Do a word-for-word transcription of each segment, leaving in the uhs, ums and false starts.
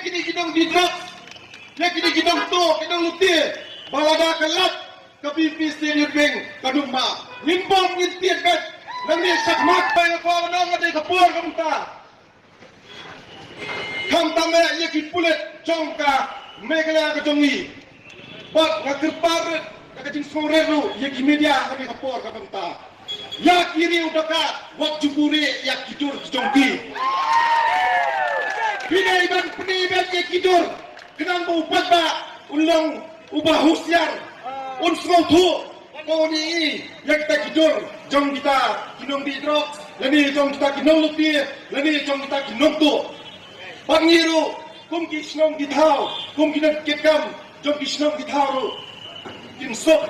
Kine ki nongdie drugs, ïa kine ki nongtuh, ki nonglute, ba lada ka lait ka VPP State Youth Wing ka dum ma. Ngin bom, ngin tied beit. Nangne shakhmat, ba nga kwah ban ong, nga dei ka por ka mynta. Khamtam eh ïa ki pulit jong ka Meghalaya ka jong ngi. Bad nga kyrpad rit da ka jingsngewrit ruh ïa ki media ha kane ka por ka mynta. Ïa ki riew dohkha, wat ju buhrieh ïa ki dur ki jong ki. Phi dei ban pyni beit ïa ki dur, khnang ba u paidbah un long uba husiar, un sngewthuh, ba un ïohi ïa kita ki dur jong kita ki nongdie drugs, lane jong kita ki nonglute, lane jong kita ki nongtuh. Bad ngi ruh kum ki shnong ki thaw, kum ki nongkitkam jong ki shnong ki thaw ruh, kin suk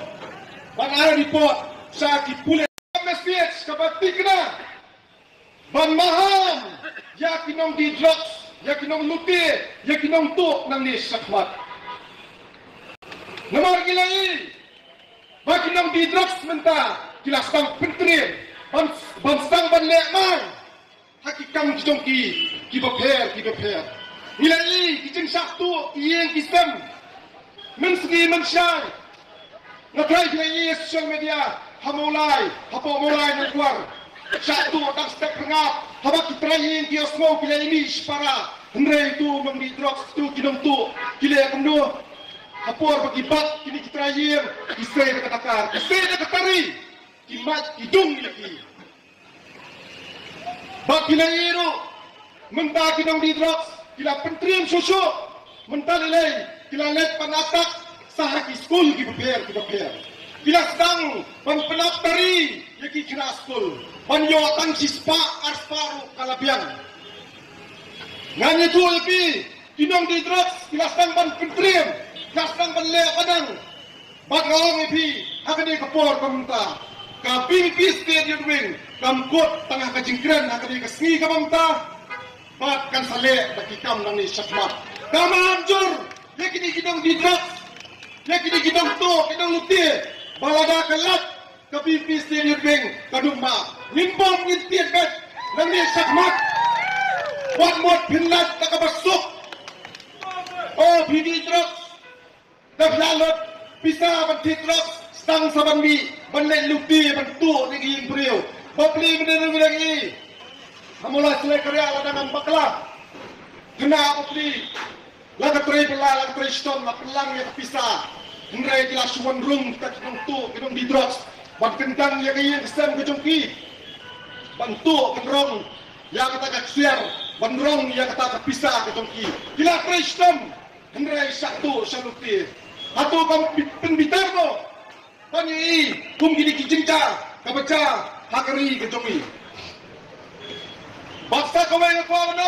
ban ai report sha ki pulit. Message kaba thikna ban maham ïa ki nongdie drugs, ïa ki nonglute, ïa ki nongtuh nangne shakhmat. Namar ngi la ïohi ba ki nongdie drugs mynta ki la sdang pyntriem ban, ban sdang ban leh mang ha ki kam ki jong ki kiba pher kiba pher. Ngi la ïohi ki jingshah tuh ki ïing ki sem mynsngi mynshai. Nga tharai phi la ïohi ha social media, ha Mawlai, hapoh Mawlai Nongkwar, shah tuh tang step phyrngab. Haba ki trai ïing ki ïohsngew ki la ïa mih shipara. Hynrei utu u nongdie drugs, utu ki nongtuh, ki leh kumno? Ha por ba ki bat kine ki trai ïing, ki sei da ka dakar, ki sei da ka tari, ki mait ki dung ïa ki. Bad phi la ïohi ruh, mynta ki nongdie drugs ki la pyntriem shuh shuh. Mynta lei lei ki la leit ban attack sha ha ki skul kiba pher kiba pher. Ki la sdang ban pynap tari ïa ki khynnah skul, ban ïoh tang shispah arspah ruh ka la biang. Ngan ïathuh ïa phi, ki nongdie drugs ki la sdang ban pyntriem, ki la sdang ban leh badang. Bad nga ong ïa phi, ha kane ka por ka mynta, ka VPP State Youth Wing kam kut tang ha ka jingkren ha kane ka sngi ka mynta. Bad kan sa leh da ki kam nangne shakhmat. Ka maham jur ïa kine ki nongdie drugs, ïa kine ki nongtuh, ki nonglute, ba lada ka lait ka VPP State Youth Wing ka dum ma. Ngin bom, ngin tied beit nangne shakhmat. Wat mut phin lait da kaba suk. O phi dih drugs, da phi la lut pisa ban thied drugs, sdang sa ban mih ban leh lute, ban tuh na ki ïing briew. Bapli mynne ruh ngi dang ïohi ha Mawlai Sohleikharia, lada ngam bakla, khynnah bapli, la ka trei bylla, la ka trei shitom, la pynlang ïa ka pisa. Hynrei ki la shu wan rung kita ki nongtuh, ki nongdie drugs, ban kyndang ïa ka ïing ka sem ka jong ki, ban tuh, ban rong ïa kata ka ksiar, ban rong ïa kata ka pisa ka jong ki. Ki la trei shitom, hynrei shah tuh shah lute. Hato kam pynbitar mo? Ban ïohi kum kine ki jingjia kaba jia ha ka ri ka jong ngi. Bad sa kawei nga kwah ban ong,